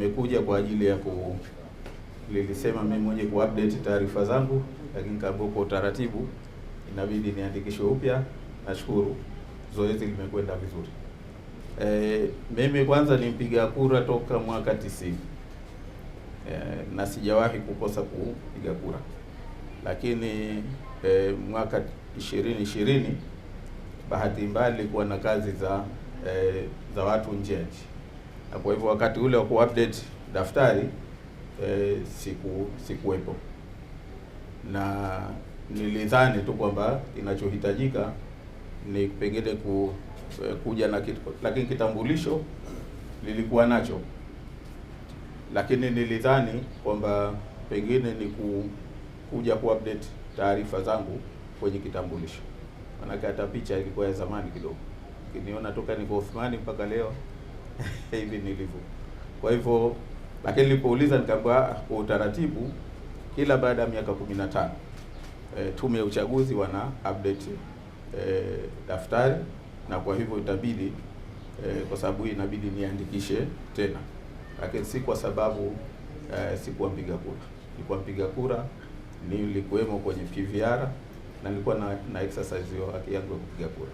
Nimekuja kwa ajili ya ku nilisema mimi mwenyewe ku update taarifa zangu, lakini kaambiwa kwa utaratibu inabidi niandikishwe upya. Nashukuru zoezi limekwenda vizuri. Mimi kwanza ni mpiga kura toka mwaka 90 na sijawahi kukosa kupiga kura, lakini mwaka 2020 bahati mbaya nilikuwa na kazi za watu nje ya nchi, na kwa hivyo wakati ule wa kuupdate daftari sikuwepo, na nilidhani tu kwamba kinachohitajika ni pengine kuja na kitu, lakini kitambulisho nilikuwa nacho, lakini nilidhani kwamba pengine ni kuja kuupdate taarifa zangu kwenye kitambulisho, manake hata picha ilikuwa ya zamani kidogo, ukiniona toka niko Uthmani mpaka leo hivi nilivyo. Kwa hivyo, lakini nilipouliza nikaambiwa kwa utaratibu kila baada ya miaka 15 tume ya uchaguzi wana update daftari, na kwa hivyo itabidi kwa sababu hii inabidi niandikishe tena, lakini si kwa sababu sikuwa mpiga kura. Nilikuwa mpiga kura, nilikuwemo kwenye PVR na nilikuwa na exercise hiyo haki yangu ya kupiga kura.